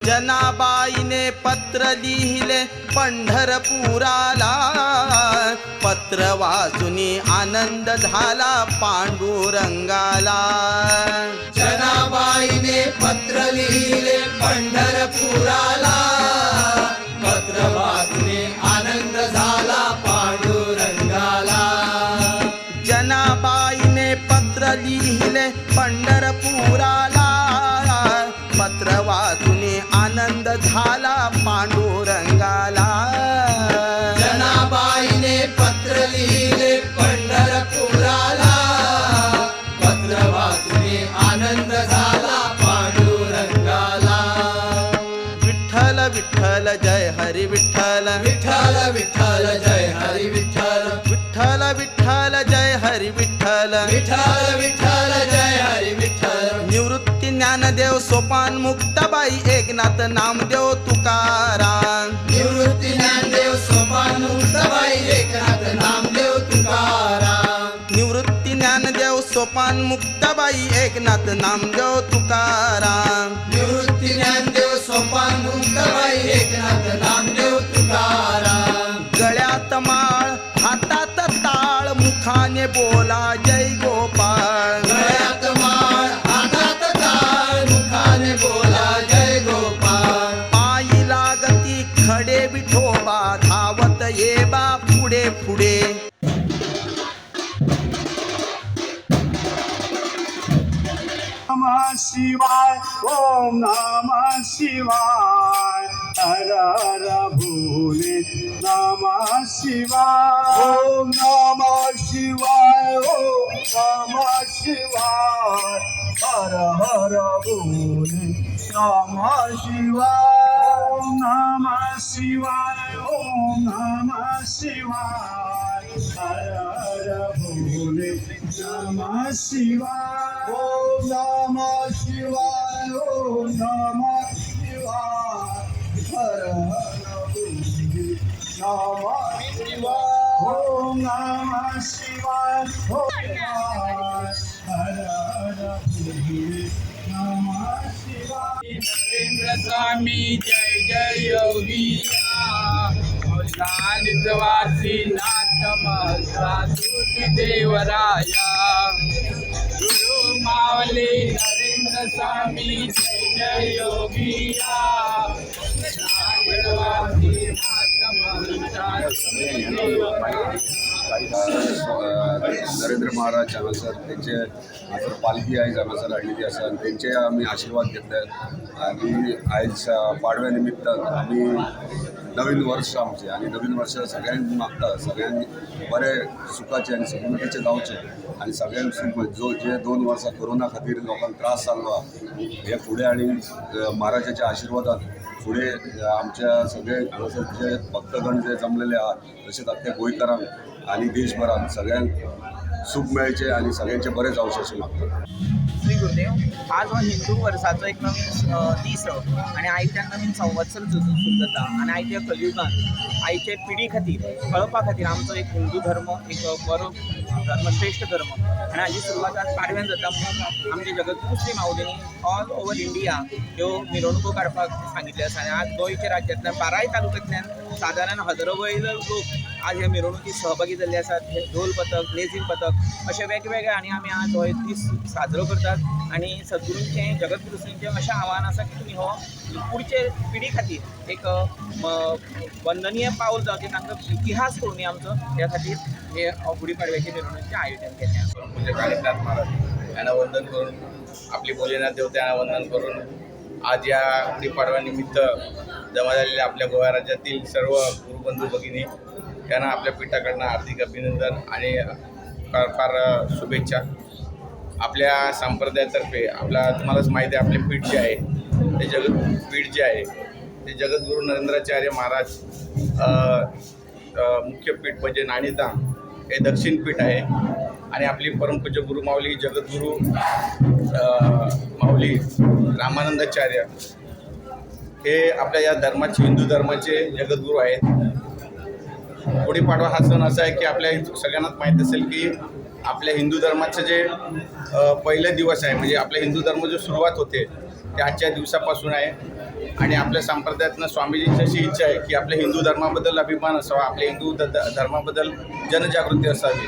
जनाबाईने पत्र लिहिले पंढरपुराला, पत्र वाचुनी आनंद झाला पांडुरंगाला। जनाबाईने पत्र लिहिले पंढरपुराला, पत्र वाचून आनंद झाला पांडुरंगाला। जनाबाईने पत्र लिहिले पंढरपुराला, पत्र वाचुनी आनंद झाला पांडुरंगाला। जनाबाईने पत्र लिहिले पंढरपुराला, पत्र वाचून आनंद झाला पांडुरंगाला। विठ्ठल विठ्ठल जय हरी विठ्ठल, विठ्ठल विठ्ठल जय हरी विठ्ठल, विठ्ठल विठ्ठल जय हरी विठ्ठल, विठ्ठल विठ्ठल जय हरी विठ्ठल। निवृत्ती ज्ञानदेव सोपान मुक्ताबाई एकनाथ नामदेव तुकाराम। निवृत्ती ज्ञानदेव सोपान मुक्ताबाई एकनाथ नामदेव तुकाराम। निवृत्ती ज्ञानदेव सोपान मुक्ताबाई एकनाथ नामदेव तुकाराम। निवृत्ती ज्ञानदेव सोपान मुक्ताबाई एकनाथ नामदेव तुकाराम। गळ्यात माळ हातात ताळ मुखाने बोला जय गोपाळ। गळ्यात माळ हातात ताळ मुखाने बोला जय गोपाळ। पायी लागती खडे विठोबा धावत ये बा पुढे पुढे। नमः शिवाय, ओम नमः शिवाय, हर हर भोले नमः शिवाय। ओम नमः शिवाय, ओम नमः शिवाय, हर हर भोले नमः शिवाय। ओम नमः शिवाय, ओम नमः शिवाय, हर हर भोले नमः शिवाय। ओम नमः शिवाय, ओम नमः शिवाय, हर हर भोले नमः शिवाय। ओम नमः शिवाय, ओम हर हर भोले नमः शिवाय। नरेंद्र स्वामी जय जय योगिया, वासी नाथ महत्वासी देवराया। गुरु माऊली नरेंद्र स्वामी जय जय योगिया, वासी नाथ महत्वासी देवराया। नरेंद्र महाराज हांगासर तेंचे हांगासर पालखी आयज हांगासर हाडलेली आसा आनी तेंचे आमी आशिर्वाद घेतले आनी आयज पाडव्या निमित्तान आमी नवीन वर्ष आमचें आनी नवीन वर्ष सगळ्यांक मागता, सगळ्यांक बरें सुखाचें आनी समृद्धीचें जावचें आनी सगळ्यांक सुख. जो जे 2 वर्सां कोरोना खातीर लोकांक त्रास जाल्लो आहा, हे फुडें आनी महाराजाच्या आशिर्वादान फुडें आमच्या सगळे हांगासर जे भक्तगण जे जमलेले आहात, तशेंच आख्ख्या गोंयकारांक आनी देशभरान सगळ्यांक सूख मेळचें आनी सगळ्यांचें बरें जावचें अशें मागता. श्री गुरुदेव, आज हो हिंदू वर्साचो एक नवीन दीस आनी आयच्यान नवीन संवत्सर सुरू जाता आनी आयच्या कलयुगान आयचे पिढी खातीर कळपा खातीर आमचो एक हिंदू धर्म एक बरो धर्म, श्रेश्ठ धर्म आनी हाजी सुरवात आज पाडव्यान जाता म्हणून आमचे जगद्गुरू श्री माऊलींनी ऑल ओवर इंडिया ह्यो मिरवणुको काडपाक सांगिल्लें आसा. आनी आज गोंयच्या राज्यांतल्यान बाराय तालुक्यांतल्यान सादारण हजारो वयले लोक आज ह्या मिरवणुकीत सहभागी जाल्ले आसात. हे ढोल पथक, लेझीम पथक अशे वेगवेगळे आनी आमी आज हो दीस साजरो करतात आनी सद्गुरूंचें, जगद्गुरूंचें अशें आव्हान आसा की तुमी हो पुढचे पिढी खातीर एक वंदनीय पावल जावचें, तांकां इतिहास कळुनी आमचो, ह्या खातीर हे गुढी पाडव्याचे मिरवणुकीचें आयोजन केल्लें आसा. पूज्य कालिदास महाराज यांना वंदन करून, आपली भोलेनाथ देवता यांना वंदन करून, आज या गुढीपाडव्यानिमित्त जमा झालेल्या आपल्या गोवा राज्यातील सर्व गुरुबंधू भगिनी यांना आपल्या पीठाकडनं हार्दिक अभिनंदन आणि फार फार शुभेच्छा. आपल्या संप्रदायातर्फे आपला तुम्हालाच माहिती आहे, आपले पीठ जे आहे ते जगत पीठ जे आहे ते जगद्गुरू नरेंद्राचार्य महाराज मुख्य पीठ म्हणजे नाणीधाम हे दक्षिण पीठ आहे आणि आपली परमपूज्य गुरुमाऊली जगद्गुरू माऊली रामानंदाचार्य हे आपल्या या धर्माचे, हिंदू धर्माचे जगद्गुरू आहेत. गुढीपाडवा हा सण असा आहे की आपल्या सगळ्यांनाच माहीत असेल की आपल्या हिंदू धर्माचं जे पहिले दिवस आहे, म्हणजे आपल्या हिंदू धर्म जो सुरुवात होते ते आजच्या दिवसापासून आहे. आणि आपल्या संप्रदायातनं स्वामीजींची अशी इच्छा आहे की आपल्या हिंदू धर्माबद्दल अभिमान असावा, आपल्या हिंदू धर्माबद्दल जनजागृती असावी.